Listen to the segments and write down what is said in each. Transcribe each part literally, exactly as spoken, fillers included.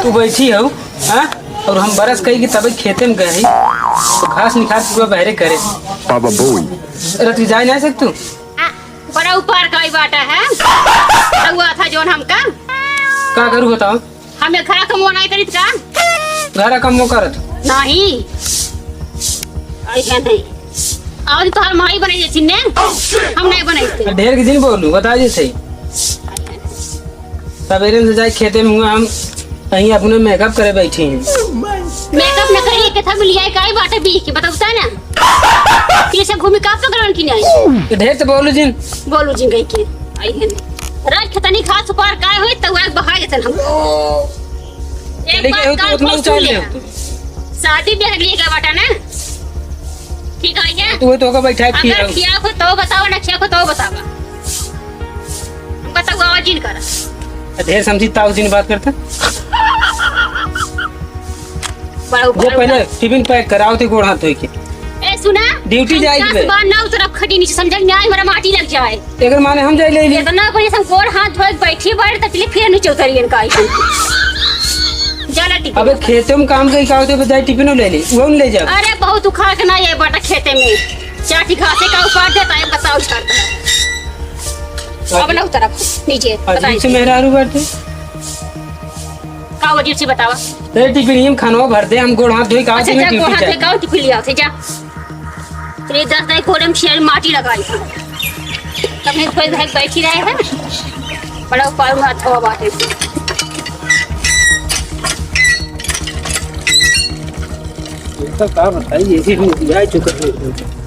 तू बैठी हऊ, हाँ? और हम बरस कही कि तबे खेते में गए ही, तो घास निकाल पूरा बहरे करे। Baba Bowie। रत जाए ना सकतू? आ, बड़ा ऊपर का ही बाटा है। रउआ था जोन हमका। का करू बताओ? हम ये घरा कमवा नहीं करित का? घरा कमवा करत? नहीं। आई है नहीं। और तोहर माई बनाई देती ने? हम नहीं बनाई थे। ढेर के दिन बोलू, बता दे सही। सवेरे से जाए खेते में हुआ, हम कहीं अपने makeup करे बैठी हैं। Makeup न करिए, के था मिलिया है, काई बाटे बीच के, बताओ ता ना। ये सब घूमी का पकड़न की नहीं? तो ढेर तो बोलू जिन। बोलू जिन कहीं के। आई है। रात खतनी घास उपार काय होई, तो वह बहा जतन हम। एक चली बात गई हो तो कान उतना खोल उछाल सुन ले। ले। शादी ब्याह के लिए गया बाटा ना? ठीक है क्या? तू तो होकर बैठा है, अगर खिया। खिया को तो बतावा, ना खिया को तो बतावा। हम बताओ, आवाज ही नहीं करा। ढेर समझी ताऊ जी ने बात करते। बड़ा ऊपर ये पहले उठा। Tiffin pack कराओ थे गोड़ हाथ धोई के। ए, सुना? Duty हम जाए दस के। बार ना उतरब खटी नीचे, समझल? न्याय हमारा माटी लग जाए। एकर माने हम जाए ले ली। इतना बढ़िया से हम गोड़ हाथ धोए के बैठी बार, तकलीफ फिर नीचे उतरियन का आई। जाला टिफिन। अबे खेते में काम कहीं का होते, बजाय टिफिन ले ली, वो ले जा। अरे बहुत उखा के ना ये बाटा खेते में। चाटी घासे का उपार देता है, बताओ उछाड़ता है। अब ना उतरब नीचे, अजीब बताइए। से मेहरारू बाटे। का वजह से बतावा? तेरे टिफिन में खाना भर दे, हम गोड़ हाथ धोई का अच्छा, जा, गोड़ हाथ धोई का, टिफिन लिया थे, जा। तेरे दस दाई कोड़म शेर माटी लगाई। तब नहीं कोई भाई बैठी रहे हैं। बड़ा उपाय हुआ था बाटे। ये तो का बताई, ये भी हम बुझाए चुका है।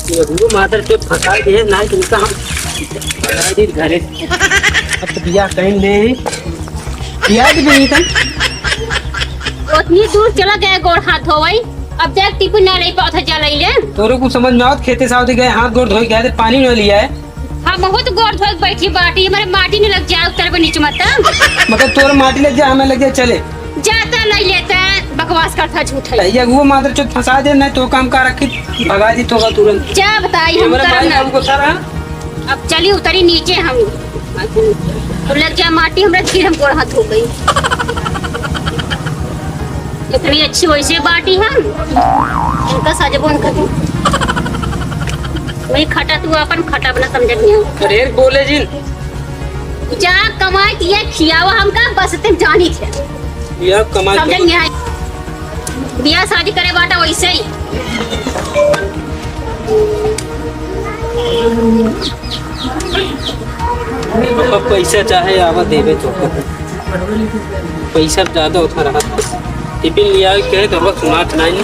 ये गुरु मादर के फंसा दिए, ना इनका हम फंसा दी घरे। अब तो बियाह कहीं ले ही। बियाह भी नहीं था। उतनी दूर चला गया गोड़ हाथ धोवई, अब देख टिफिन ना ले पावत है, जा ले ले। तोरे कुछ समझ में आवत, खेते से आवत गए, हाथ गोड़ धोई गए, पानी न लिया है। हाँ, बहुत गोड़ धोए के बैठी बाटी, हमारे माटी में लग जाए, उतर पे नीचे मत। मतलब तोर माटी लग जाए, हमें लग जाए, चले। जाता नहीं लेता, बकवास करता झूठ है। ये वो मादर चोद फंसा दे, नहीं तो काम का रखी, भगा दी तो का तुरंत। जा बताई, ये हम हमारे करब भाई ना। हमको सारा। अब चली उतरी नीचे हम। तो लग जाए माटी, हमरा फिर हम गोड़ हाथ धो गई। इतनी अच्छी वैसे बाटी हम, इनका सजबो न करी। वही खटा तू अपन खटा अपना समझत नहीं हो। अरे बोले जिन। जा कमाई किया खियावा हमका, बस तुम जानी थे। या कमाई समझ के नहीं आए। बियाह शादी करे बाटा वैसे ही। अब पैसा चाहे आवा देवे तो। पैसा ज्यादा होता रहा। टिफिन लिया के तो बस सुनात नहीं।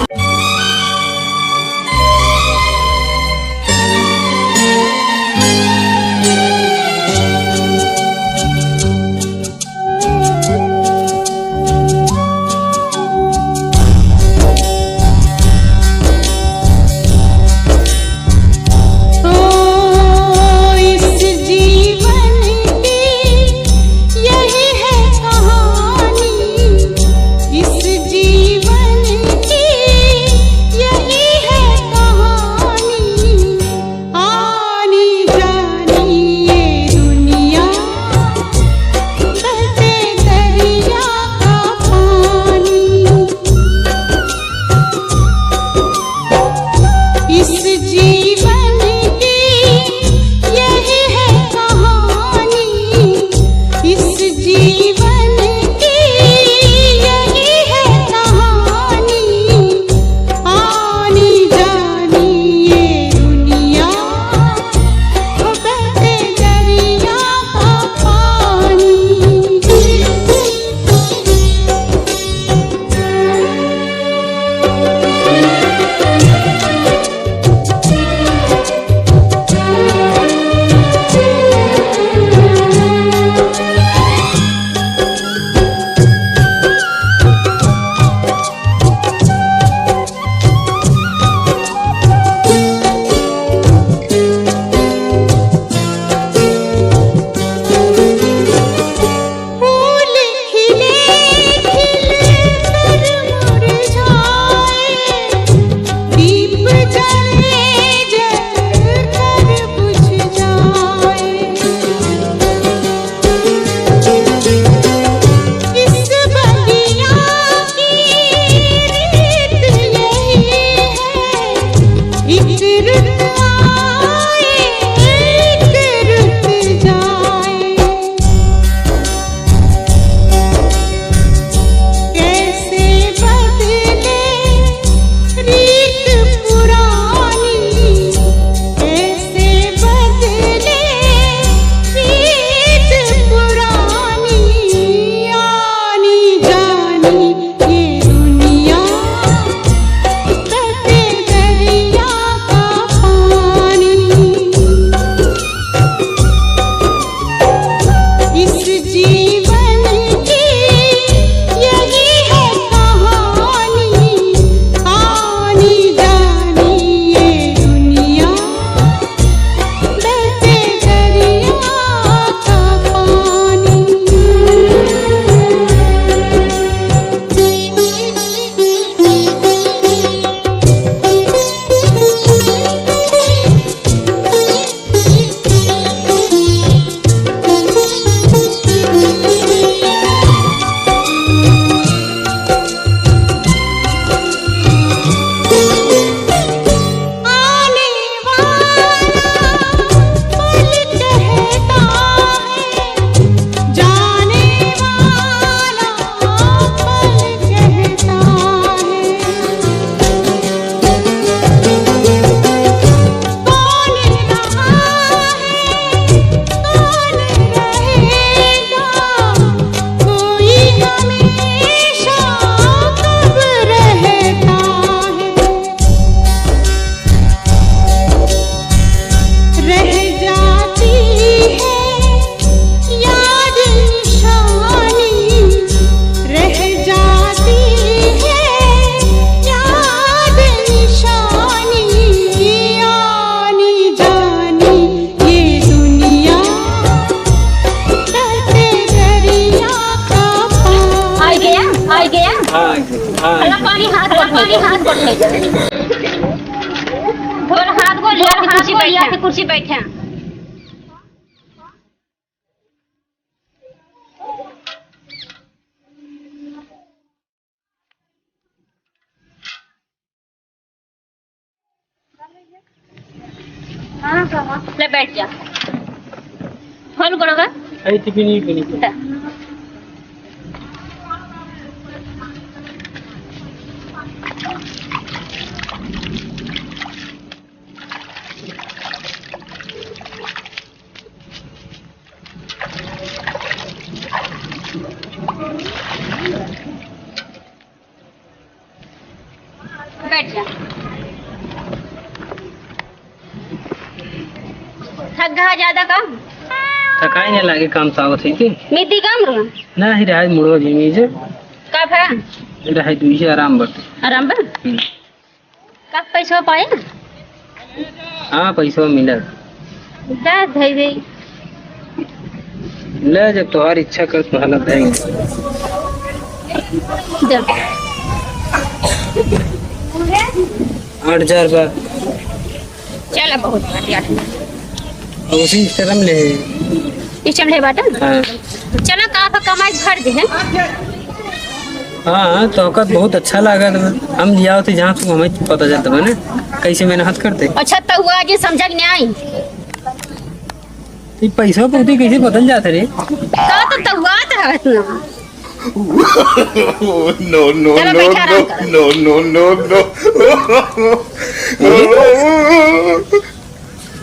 ओ, इस जीवन की यही है कहानी, इस जीवन की हाँ, हाँ। अल्लाह पानी हाथ गोड़, पानी हाथ गोड़ ले। धोल हाथ गोड़, धोल हाथ गोड़, या फिर कुर्सी बैठे। ले बैठ जा। धोल गोड़वा। ऐ टिफिन ही बनी। दा। बैठ जा। थक गया ज्यादा काम? थकाई नहीं लागे, काम से आवत है कि? मिट्टी काम रुआ? ना ही रहा, मुड़वा भी मीजे। का भा? रहा, दुई आराम बा। आराम बा? हम्म। का पैसा पाए? हाँ, पैसा मिला। जा, धई दे। ले, जब तोहार इच्छा कर, तो हालत है। जा। आठ हजार बा। चला, बहुत बात यार। अब उसी सिस्टम ले। सिस्टम ले बाटा? हाँ। चला, का आपका कमाई भर दे है। हाँ, हाँ, तोहका बहुत अच्छा लागत बा। हम लिया होते जहाँ तू हमें पता चलता बा ना, कैसे मेहनत करते। अच्छा, तो हुआ जी समझा कि नहीं आई? तो पैसा पौती कैसे बदल जाते रे? का तो तहुआ तो है इतना। No, no, चलो, no, बैठा no, आराम करो। No, no, no, no।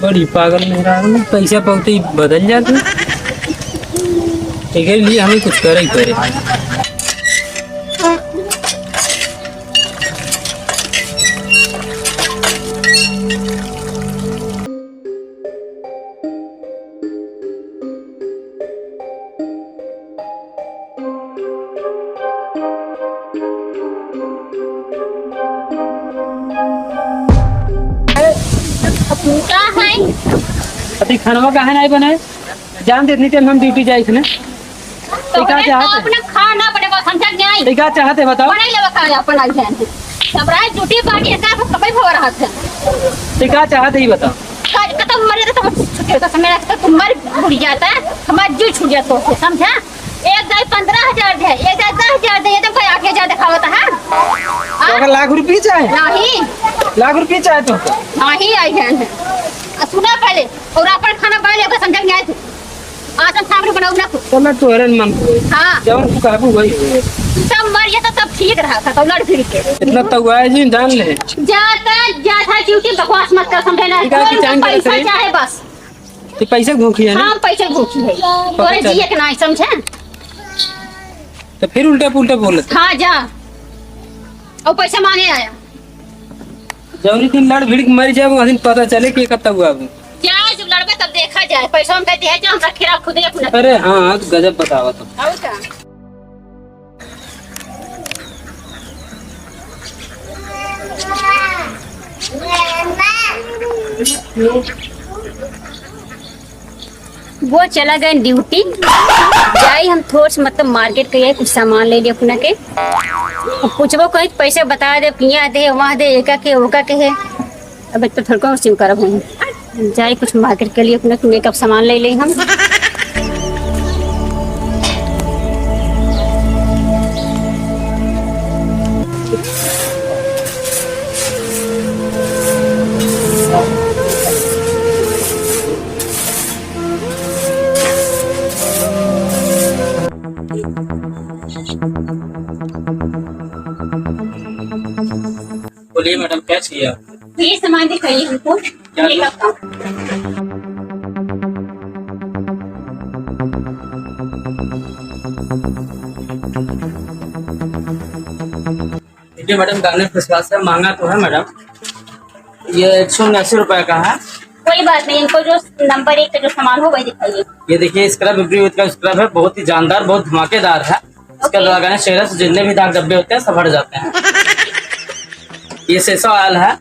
बड़ी पागल मेहरारू, पैसा पौते ही बदल जाते। एकरे लिए हमें कुछ करे ही पड़े। का है? अभी खानवा काहे नहीं बने? जान दे, इतनी टाइम हम ड्यूटी जाए थे ना। तो का चाहत है? अपना खाना बने बस, हम जग जाए। तो का चाहत है बताओ? बने लेवा का अपन आ जाए। सब रात ड्यूटी बाकी है, का सब कमाई भवा रहत है। तो का चाहत है ये बताओ? का, का तो मरे तो छुट्टी होता समय रहता तो मर बुढ़ जाता है, हमारा जीव छूट जाता है, समझा? एक दाई पन्द्रह हजार दे, एक दाई दस हजार दे, ये तो कोई आठ हजार दिखावत है। तो अगर लाख रुपये चाहे? नहीं। लाख रुपये चाहे तो? नहीं आई है। आ, सुना पहले, और अपन खाना बना ले, ओकर समझा नहीं आए थे। आज हम सामने बनाऊ ना कुछ। तो मैं तोहरे मन को। हाँ। जवन तू कहबू वही होए। सब मर जाता, सब ठीक रहा था, तो लड़ भिड़ के। इतना तगुआ है जी, जान ले। जाता, जाता ड्यूटी बकवास मत कर, समझे ना? ठीक है, जो कि उनका time पे पैसा करे। चाहे बस। तो पैसे भूखी है ना? हाँ, पैसे भूखी है। पता तोरे चल। जिए के ना समझे। तो फिर उल्टा पुल्टा बोलत। हाँ, जा। और पैसा मांगे आया। जौनी दिन लड़ भिड़ के मर जाए, वहाँ दिन पता चले कि कब तक हुआ अभी। क्या है, जब लड़बे तब देखा जाए। पैसा हम कहते हैं, जो हमरा खिलाफ खुद ही अपना। अरे हाँ, हाँ, तो गजब बतावा तो। और क्या? वो चला गए ड्यूटी। जाई हम थोड़ से मतलब मार्केट के कुछ सामान ले लिए अपना के। अब पूछबो कहीं पैसे बता दे, किया दे, वहाँ दे, एका के, ओका के है। अब एक तो थोड़ा सी करब हम। जाई कुछ मार्केट के लिए अपना मेकअप सामान ले ले हम। बोलिए मैडम, क्या चाहिए आपको? ये सामान दिखाइए हमको। क्या मेकअप का। देखिए मैडम, गार्नियर फेस वॉश है, महंगा तो है मैडम, ये एक सौ उनासी रुपए का है। कोई बात नहीं, इनको जो नंबर एक का जो सामान हो वही दिखाइए। ये देखिए, स्क्रब एवरीविथ का स्क्रब है, बहुत ही जानदार, बहुत धमाकेदार है। इसका ओके। लगाने से चेहरे से जितने भी दाग धब्बे होते हैं, सब हट जाते हैं। ये सेसा ऑयल है,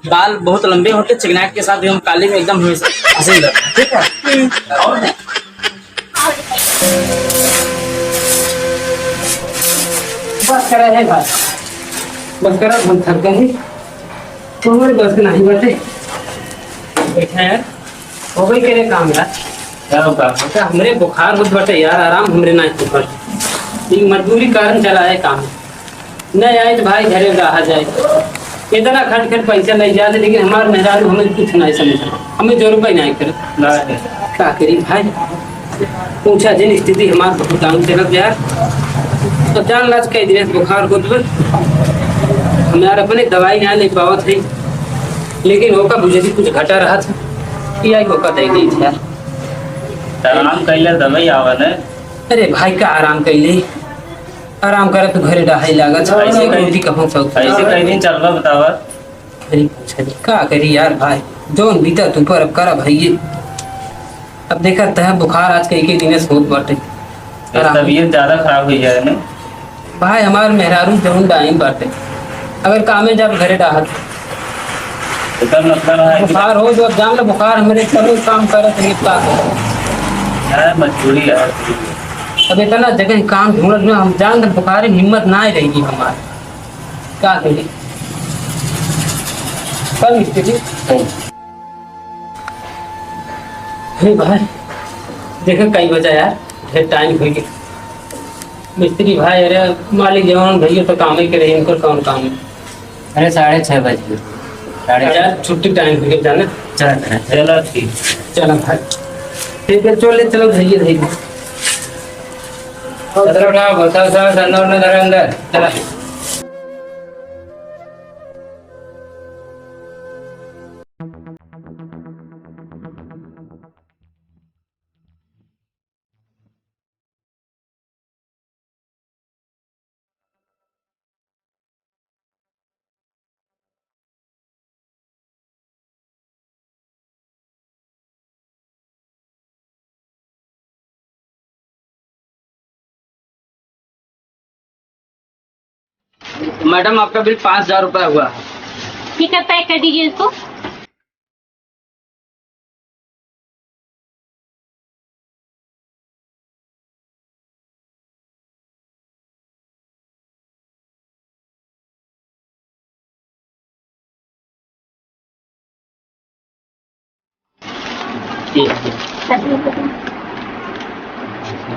बाल बहुत लंबे होते हैं, चिकनाहट के साथ भी हम काली में एकदम हमेशा हसीन रहते हैं, ठीक है? हम्म। और नहीं। बस करा है भाई, बस करा, हम थक गए हैं। तो हमारे बस के नहीं बाटे। बैठा यार, हो गई के रे काम यार। क्या काम? बेटा, हमरे बुखार होत बाटे यार, आराम हमरे ना होत बाटे। ई मजबूरी कारण चला है काम। नहीं आए तो भाई घरे रहा जाए। इतना खट खट पैसा ले जाते, लेकिन हमारे मेहरारू हमें कुछ नहीं समझा, हमें जो रुपये नहीं करे। नहीं। का करी भाई, पूछा जिन स्थिति हमार बहुत डाउन चलत यार। तो जान लाज कई दिन से बुखार होत बा। हम यार अपने दवाई ना ले पावत है, लेकिन ओका बुझे से कुछ घटा रहा था, कि आई ओका दे दी यार। आराम कैले दवाई आवा ने। अरे भाई का आराम कैले, आराम करे तो घरे डहाई लागत है। ऐसे एक कई, रोटी कहूँ सब। ऐसे कई दिन चलबा बतावा। अरे पूछा जी, का करी यार भाई, जौन बीता तू पर अब करा भइये। अब देखा तह बुखार आज कई के दिने से होत बाटे। ये आराम। तबीयत ज्यादा खराब हुई है ना? भाई हमार मेहरारू जौन डाइन बाटे, अगर कामे जब घरे डाहत। एकर मतलब है कि बुखार हो जो अब जान लो बुखार हमरे करो काम करत रही का। यार मजबूरी है। अब इतना जगह काम ढूंढत में हम जान लो बुखार में हिम्मत ना ही रहेगी हमार। का करी? कल मिस्त्री। हे भाई, देखे कई बजा यार, ढेर टाइम हो गया। मिस्त्री भाई, अरे मालिक जवान भैया तो काम ही करे, इनको कौन काम है? अरे साढ़े छः बज गए। साढ़े छः। यार छुट्टी टाइम हो गया जाना। चला, चला। चला ठीक। चला भाई। ठीक है, चल ले, चलो भैया, भैया। चलो उठाओ, बोतल सब अंदर, अंदर, अंदर। चला। मैडम, आपका बिल पाँच हजार रुपया हुआ है। ठीक है, पैक कर दीजिए इसको।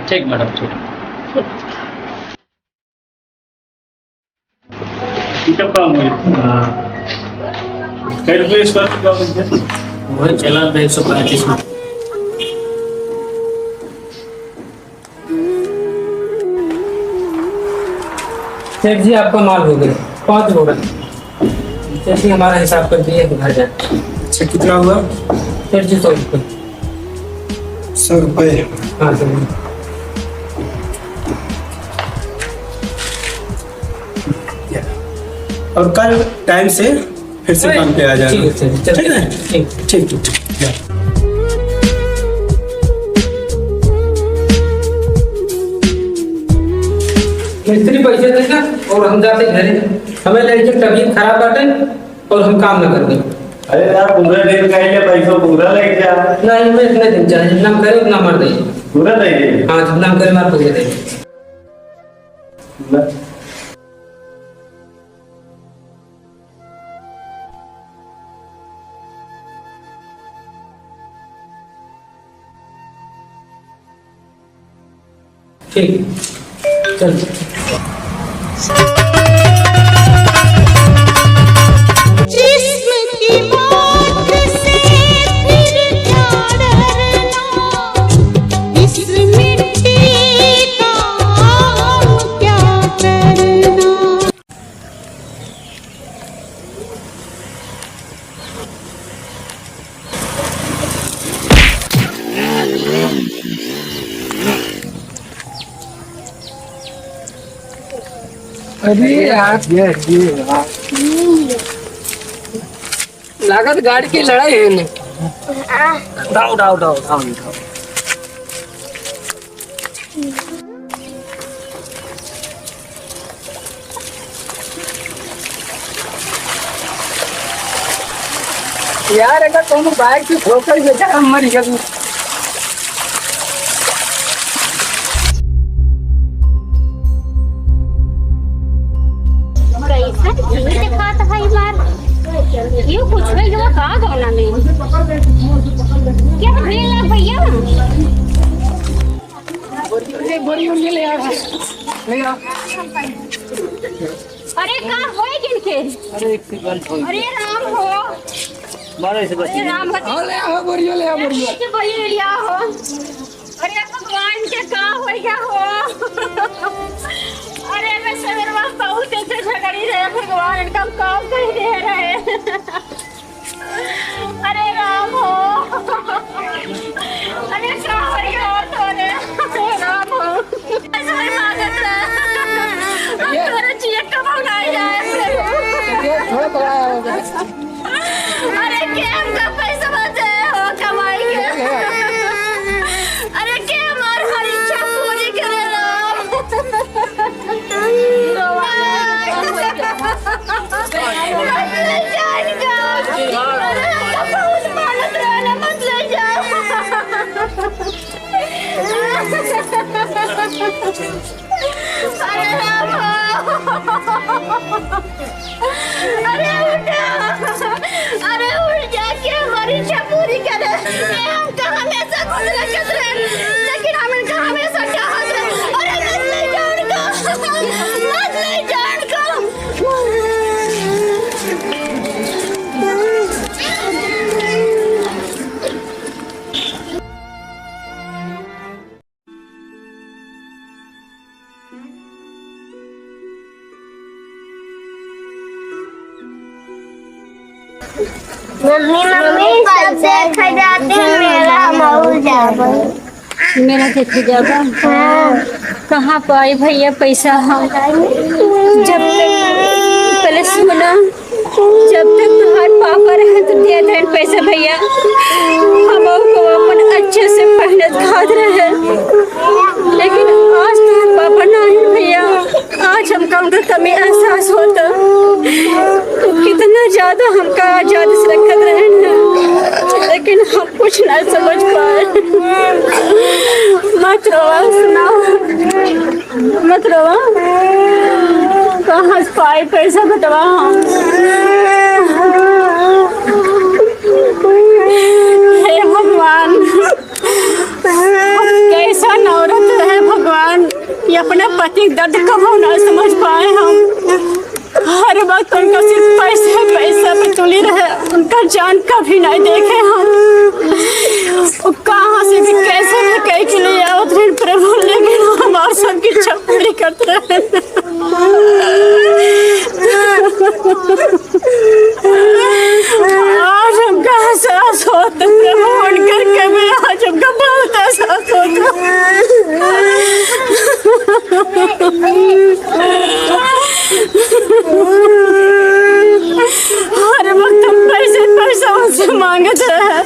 ठीक मैडम, ठीक। ये कब काम हुई? हाँ। कै रुपये स्क्वायर फीट का मिलता है? वही चला था एक सौ पैंतीस में। सेठ जी, आपका माल हो गया, पाँच बोरा। सेठ जी, हमारा हिसाब कर दिए, घर जाए। अच्छा, कितना हुआ? सेठ जी, सौ रुपये। सौ रुपये। हाँ, सर। और कल टाइम से फिर से काम पे आ जाना। ठीक है, ठीक है, चलो। ठीक है? ठीक। ठीक, ठीक, ठीक। मिस्त्री पैसे देगा और हम जाते घरे। हमें लड़के की तबीयत खराब बाटे और हम काम ना करते। अरे यार, पूरा दिन का ही है, पैसा पूरा लेके जा। नहीं, मैं इतने दिन चाहे जितना हम करें उतना हमारे देंगे। पूरा देंगे? हाँ, जितना हम करें हमारे पूरे देंगे। ठीक, चल। जिस्म की मौत से फिर क्या डरना, इस मिट्टी का क्या करना। अरे यार, ये, ये, हाँ। लागत गाड़ी की लड़ाई है ने। उठाओ, उठाओ, उठाओ, उठाओ, उठाओ। यार, अगर कोनो बाइक से ठोकर बेचारा मर गया तो। अरे, ये दिखात है मार। ये कुछ है, ये का गौना में? क्या भेल है भैया? अरे, बोरी, बोरी ले आ। ले आ। अरे, का होए किनके? अरे, एक सेकंड हो। अरे, राम हो। मारो इसे बस। अरे, राम हो। हाँ, ले आ, बोरियो ले आ, बोरियो। अरे, ये बोरियो ले आ हो। अरे, भगवान के का हो गया हो? अरे, मैं सवेरवा बहुत ऐसे झगड़ी रहे, भगवान, इनका हम काम कर दे रहे। अरे राम हो, अरे का हो गया हो तोरे? अरे राम हो, ऐसे नहीं मांगत रहे। हम ये तोरे जिए कब उठाए जाए? ये थोड़ा पकड़ा है। अरे के हमका पैसा दे हो कमाई के? अरे के हमार हर इच्छा पूरी करे राम। मत ले जान का। अरे हमका बहुत मानत रहे ना, मत ले जाओ। अरे राम हो। अरे उठा। अरे उठ जाके हमारी इच्छा पूरी करे। ए, हमका हमेशा खुश रखत रहे, लेकिन हम इनका हमेशा चाहत रहे। अरे मत ले जान का, मत ले जान का। मम्मी, मम्मी, सब देखे जाते हैं मेला, हम और जाबे। मेला देखे जाबे? हाँ। कहाँ पाई भैया पैसा हम? जब तक, पहले सुना, जब तक तोहार पापा रहे तो दिया था पैसा भैया, हम ओको अपन अच्छे से मेहनत खात रहे, लेकिन आज तोहार पापा ना है भैया। आज हमका उनका कमी एहसास होता। तू कितना ज्यादा हमका आजादी से रखत रहे ना, लेकिन हम कुछ ना समझ पाए। मत रोवा, सुनाओ। मत रोवा। कहाँ से पाई पैसा बतवा हम। हे भगवान, हम कैसन औरत है भगवान, ये अपने पति के दर्द कबो ना समझ पाए हम। हर वक्त उनका सिर्फ पैसे, पैसे पे तुली रहे, उनका जान कभी नहीं देखे हम। वो कहाँ से भी कैसे भी कई के लिए आवत रहे प्रभु, लेकिन हमार सबकी चपली करत रहे। आज हमका एहसास होत प्रभु, उनकर कमी आज हमका बहुत एहसास होत। हर वक्त हम पैसे, पैसा उनसे मांगत रहे।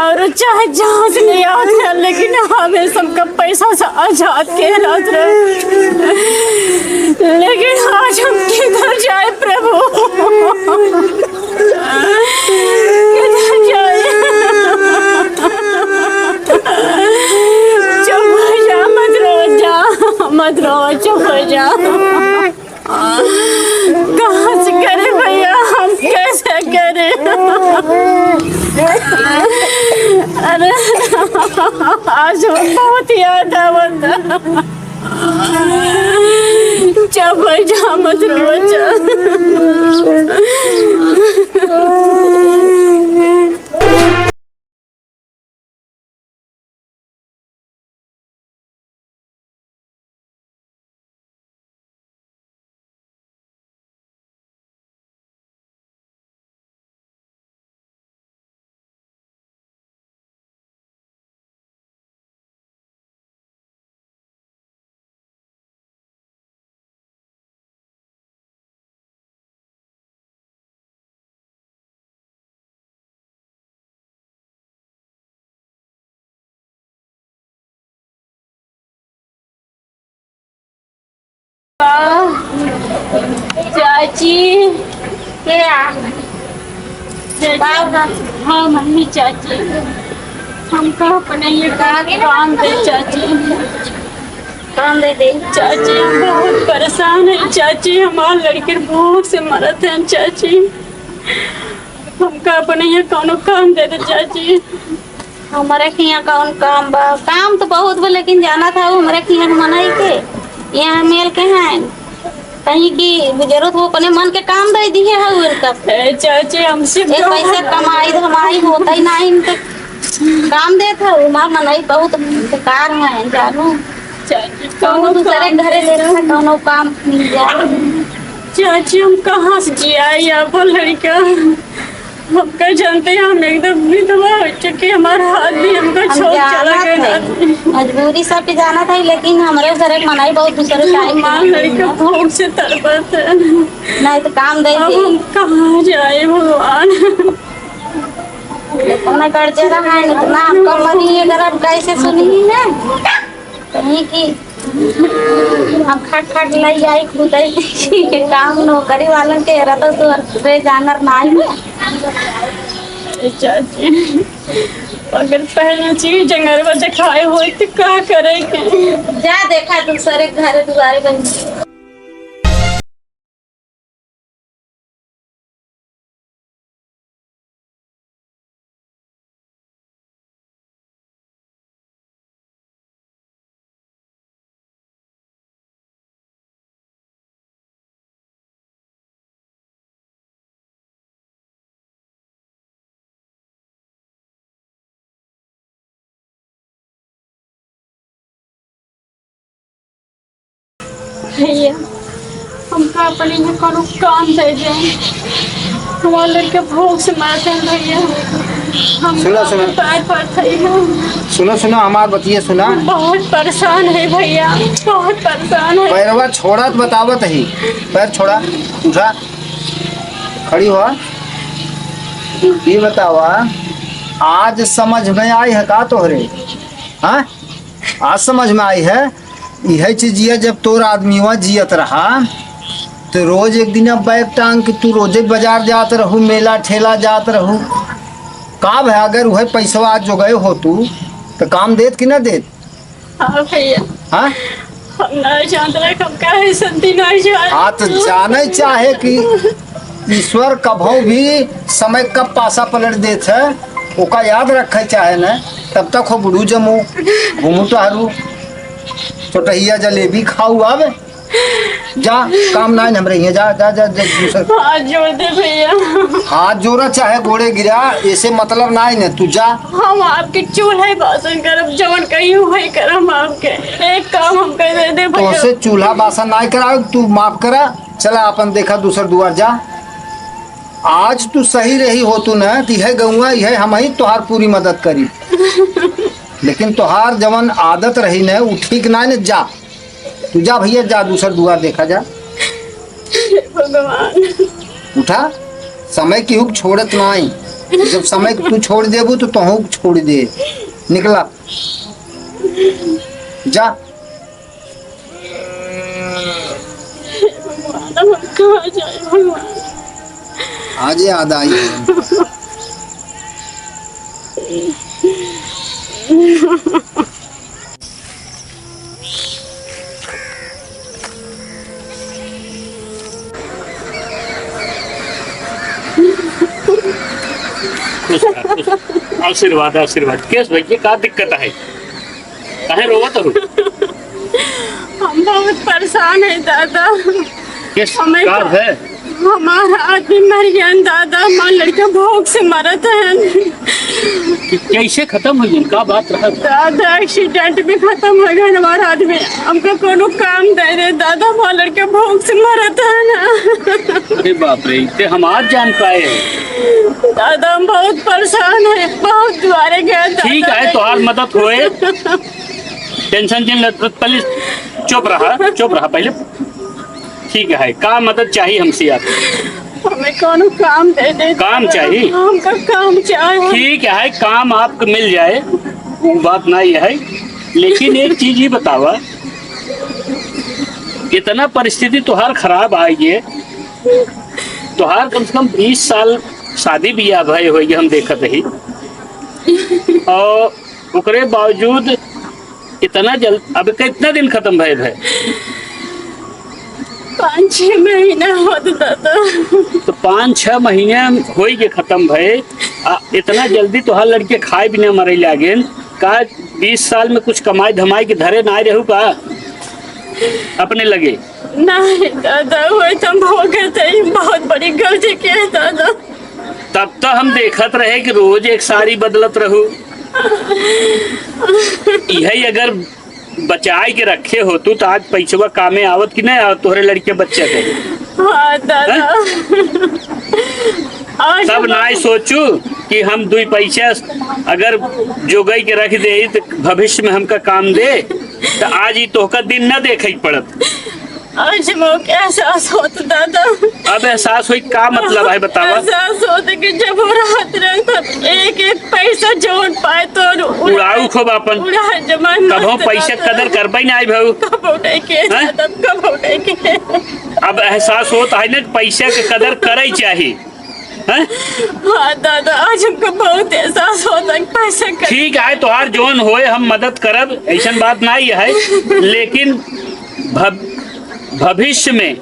और चाहे जहाँ से ले आवत रहे, लेकिन हमें सबका पैसा से आजाद के रहत रहे। लेकिन आज हम किधर जाए प्रभु? किधर जाए? चुप हो जा, मत रो जा, मत रो, चुप हो जा। कहाँ से करे भैया, हम कैसे करे? अरे, आज हम बहुत याद आवत। चुप हो जा, मत रो जा। चाची, क्या? चाची, बाबा। हाँ मम्मी, चाची, हमका अपने ये काम दे चाची। काम दे दे। चाची, हम बहुत परेशान हैं चाची, हमार लड़के भूख से मरत हैं चाची, हमका अपने यहाँ कौनो काम दे दे चाची। हमरे के यहाँ कौन काम बा? काम तो बहुत बा, लेकिन जाना था वो हमरे के यहाँ मनई के, यहाँ मेल के हैं, कहीं की जरूरत हो, अपने मन के काम दे दिए है उनका। ए चाची, हमसे एक पैसा कमाई धमाई होता ही नहीं, तो काम देत है, हमार मनई बहुत बेकार है, जानू। चाची, कौनो कौनो दूसरे काम घरे दे रहा है, कौनो काम मिल जाए। चाची, हम कहाँ से जियाई आपन लड़का? हमका जानते हैं, हम एकदम विधवा हो चुके, हमार हाथ भी हमका हम छोड़ चला जानत गया। है, मजबूरी सब के जानत है, लेकिन हमरे घरे के मनई बहुत दूसरे टाइप के हमार हैं। लड़का भूख से तड़पत है। नहीं तो काम दे अब दे। हम कहाँ जाए भगवान? इतना कर्जा रहा है, इतना आपका मरी, अगर आप कैसे सुनी है? कहीं की हम खट खट लई आई खुदई के काम नौकरी वालन के रहता तो रे जानर ना आई। ए चाची, अगर पहले चीज जंगलवा दिखाए होई तो का करे के? जा देखा दूसरे घर दुआरे बन। भैया, हमका अपने यहाँ कोनो काम दे दें, हमारे लड़के भूख से मरते हैं भैया। हम सुनो, सुनो। पैर पर थे हम। सुनो, सुनो, हमार बतिया सुना। बहुत परेशान है भैया, बहुत परेशान है। पैरवा छोड़ा तो बतावत ही, पैर छोड़ा, उठा, खड़ी हो। ये बतावा, आज समझ में आई है का तोहरे? हाँ, आज समझ में आई है। यह चीजिया जब तोर आदमीवा जियत रहा, तो रोज एक दिन अब बैग टांग के तू रोजे बाजार जात रहू, मेला ठेला जात रहू। का भा, अगर वह पैसवा आज जोगाए हो तू, तो काम देत कि ना देत? हाँ भैया। हाँ? हम ना जानत रहे, हम काहे संती ना जान। हाँ, तो जाने चाहे कि ईश्वर कभौ भी समय कब पासा पलट देत है, ओका याद रखे चाहे न। तब तक हो बुढ़ू जमू, घूमू टहरू, चोटहिया जलेबी खाऊ। अब जा, काम ना है हमरे हियाँ, जा, जा, जा, जा, दूसर। हाथ जोड़ दे भैया। हाथ जोड़ा चाहे गोड़े गिरा, ऐसे मतलब ना है न, तू जा। हम आपके चूल्हे बासन करब, जवन कहीं वही करब आपके। एक काम हमके दे दे भैया। तोसे चूल्हा बासन ना करावे, तू माफ करा, चला अपन देखा दूसर दुआर जा। आज तू सही रही हो तू न, कि है गौवा, यह हम ही तोहार पूरी मदद करी। लेकिन तोहार जवन आदत रही न, उ ठीक ना न, जा। तू जा भैया, जा दूसर दुआर देखा जा। भगवान। उठा, समय केहू के छोड़त नाई। जब समय के तू छोड़ देबू तो तोहू के छोड़ दे। निकला, जा। भगवान, अब हम कहाँ जाए भगवान? आज याद आई। खुश रह, खुश रह। आशीर्वाद, आशीर्वाद। केस भैया, का दिक्कत है? काहे रोवत हो? हम बहुत परेशान है दादा। किस हमें का तो है? हमार आदमी मर गया दादा, हमार लड़का भूख से मरत है। कि कैसे खत्म हो गया? का बात रहा? दादा, एक्सीडेंट में खत्म हो गया हमार आदमी। हमका कोनो काम दे दे दादा, हमार लड़का भूख से मरत है ना। अरे बाप रे, इतने हम आज जान पाए। दादा, हम बहुत परेशान है, बहुत दुआरे गए दादा। ठीक है, तोहार मदद होए। टेंशन जिन ले, पहले चुप रहा, चुप रहा पहले। ठीक है, का मदद चाहिए हमसे आप? हमें कोनो काम दे दे। काम चाहिए? हमका काम चाहिए। ठीक है, काम आपको मिल जाए, वो बात नहीं है, लेकिन एक चीज ही बतावा, इतना परिस्थिति तोहार खराब आई है, तोहार कम से कम बीस साल शादी बियाह भय होई, हम देखत ही, और ओकरे बावजूद इतना जल्द? अब कितना दिन खत्म भय भय? पाँच छह महीना होत दादा। तो पाँच छह महीना होई के खत्म भय, आ इतना जल्दी तोहार लड़के खाए बिना मरे लागेन का? बीस साल में कुछ कमाई धमाई के धरे ना रहू का अपने लगे? नहीं दादा, वो तो हम हो गए थे, बहुत बड़ी गलती किए दादा। तब तो हम देखत रहे कि रोज एक साड़ी बदलत रहू। यही अगर बचाए के रखे होतू तो आज पैसवा कामे आवत कि नहीं आवत तोहरे लड़के बच्चे के? हाँ दादा। हैं? आज तब हम नाई सोचू कि हम दुई पैसा अगर जोगाई के रख दे तो भविष्य में हमका काम दे, तो आज ही तोहका दिन न देखे के पड़त। आज हमका एहसास होत दादा। अब एहसास होई का मतलब है बतावा? एहसास होत कि जब वो रात रहे तो एक एक पैसा जौन पाए तो उड़ा-, उड़ाऊ खूब आपन। उड़ा जमा कभो मत पैसा दादा। कदर करबे ना आई भाऊ। कभो नहीं के हैं? दादा, कभो नहीं के। अब एहसास होत है ना कि पैसा के कदर करे चाही। हैं? हाँ दादा, आज हमका बहुत एहसास होता है पैसा का। ठीक है, तोहार जौन होए हम मदद करब, ऐसन बात नहीं है, लेकिन भव-, भविष्य में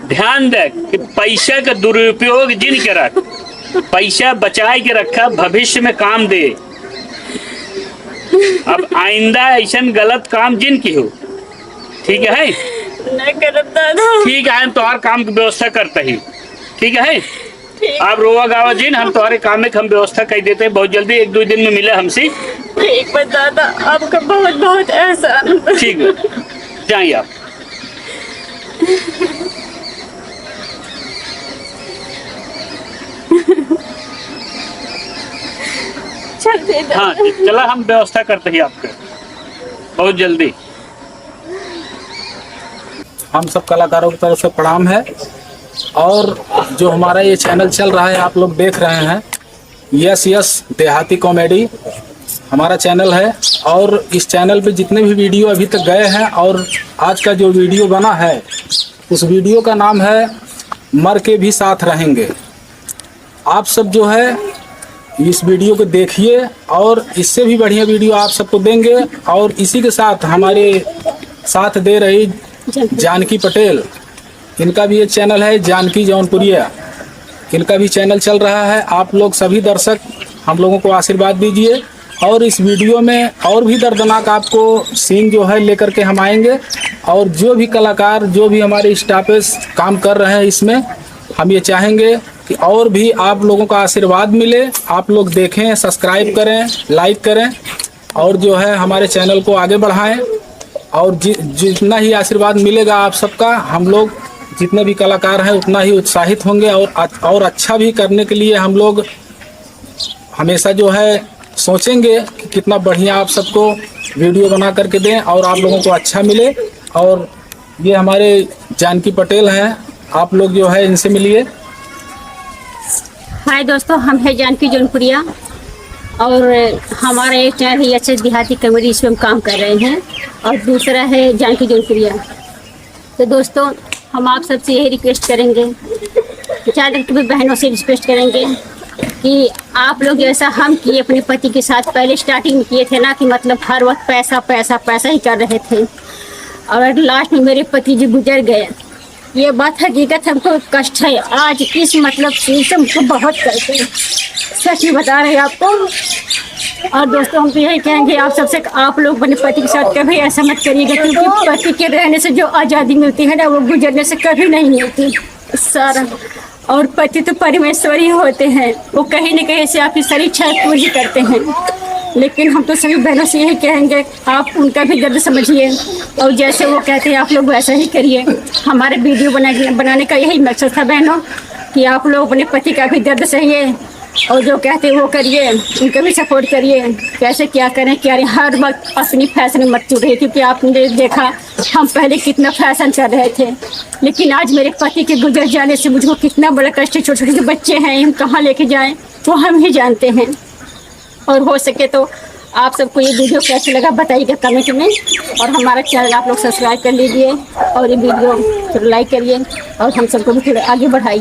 ध्यान दे कि पैसा का दुरुपयोग जिन के रख, पैसा बचाए के रखा, भविष्य में काम दे। अब आइंदा ऐसन गलत काम जिन की हो, ठीक है? नहीं करब दादा। ठीक है, हम तोहार काम की व्यवस्था करते ही, ठीक है? ठीक। आप रोवा गावा जिन, हम तोहरे काम में हम व्यवस्था कर देते हैं बहुत जल्दी, एक दो दिन में मिले हमसे। ठीक बा दादा, आपका बहुत बहुत एहसान। ठीक बा, जाइए आप। चलते दादा। हाँ, चला हम व्यवस्था करते हैं आपके बहुत जल्दी। हम सब कलाकारों की तरफ से प्रणाम है। और जो हमारा ये चैनल चल रहा है, आप लोग देख रहे हैं, यस यस देहाती कॉमेडी हमारा चैनल है। और इस चैनल पे जितने भी वीडियो अभी तक गए हैं और आज का जो वीडियो बना है, उस वीडियो का नाम है मर के भी साथ रहेंगे। आप सब जो है इस वीडियो को देखिए और इससे भी बढ़िया वीडियो आप सबको देंगे। और इसी के साथ हमारे साथ दे रही जानकी पटेल, इनका भी एक चैनल है जानकी जौनपुरिया, इनका भी चैनल चल रहा है। आप लोग सभी दर्शक हम लोगों को आशीर्वाद दीजिए। और इस वीडियो में और भी दर्दनाक आपको सीन जो है लेकर के हम आएंगे। और जो भी कलाकार, जो भी हमारे स्टाफेस काम कर रहे हैं इसमें, हम ये चाहेंगे कि और भी आप लोगों का आशीर्वाद मिले, आप लोग देखें, सब्सक्राइब करें, लाइक करें और जो है हमारे चैनल को आगे बढ़ाएं। और जि-, जितना ही आशीर्वाद मिलेगा आप सबका, हम लोग जितने भी कलाकार हैं उतना ही उत्साहित होंगे और अच-, और अच्छा भी करने के लिए हम लोग हमेशा जो है सोचेंगे कि कितना बढ़िया आप सबको वीडियो बना करके दें और आप लोगों को अच्छा मिले। और ये हमारे जानकी पटेल हैं, आप लोग जो है इनसे मिलिए। हाय दोस्तों, हम हैं जानकी जौनपुरिया और हमारा एक चैनल है यस यस देहाती कॉमेडी, इसमें हम काम कर रहे हैं। और दूसरा है जानकी जौनपुरिया। तो दोस्तों, हम आप सबसे यही रिक्वेस्ट करेंगे, ज़्यादा भी बहनों से रिक्वेस्ट करेंगे कि आप लोग जैसा हम किए अपने पति के साथ, पहले स्टार्टिंग में किए थे ना कि मतलब हर वक्त पैसा, पैसा, पैसा ही कर रहे थे और लास्ट में मेरे पति जी गुजर गए। ये बात हकीकत हमको कष्ट है। आज इस मतलब चीज़ से हमको बहुत कष्ट है, सच में बता रहे हैं आपको। और दोस्तों, हम तो यही कहेंगे आप सबसे कि आप लोग अपने पति के साथ कभी ऐसा मत करिएगा, क्योंकि पति के रहने से जो आज़ादी मिलती है ना, वो गुजरने से कभी नहीं मिलती। सारा और पति तो परमेश्वर ही होते हैं, वो कहीं न कहीं से आपकी सारी इच्छाएं पूरी करते हैं। लेकिन हम तो सभी बहनों से यही कहेंगे, आप उनका भी दर्द समझिए और जैसे वो कहते हैं आप लोग वैसा ही करिए। हमारे वीडियो बना, बनाने का यही मकसद था बहनों, कि आप लोग अपने पति का भी दर्द सहिए और जो कहते हैं वो करिए, उनको भी सपोर्ट करिए। कैसे क्या करें क्या नहीं, हर वक्त अपनी फैशन में मत चुभिए, क्योंकि आपने देखा हम पहले कितना फैशन कर रहे थे, लेकिन आज मेरे पति के गुजर जाने से मुझको कितना बड़ा कष्ट है। छोटे छोटे बच्चे हैं, हम कहाँ लेके जाएं, वो हम ही जानते हैं। और हो सके तो आप सबको ये वीडियो कैसे लगा बताइएगा कमेंट में, और हमारा चैनल आप लोग सब्सक्राइब कर लीजिए और ये वीडियो लाइक करिए और हम सबको भी थोड़ा आगे बढ़ाइए।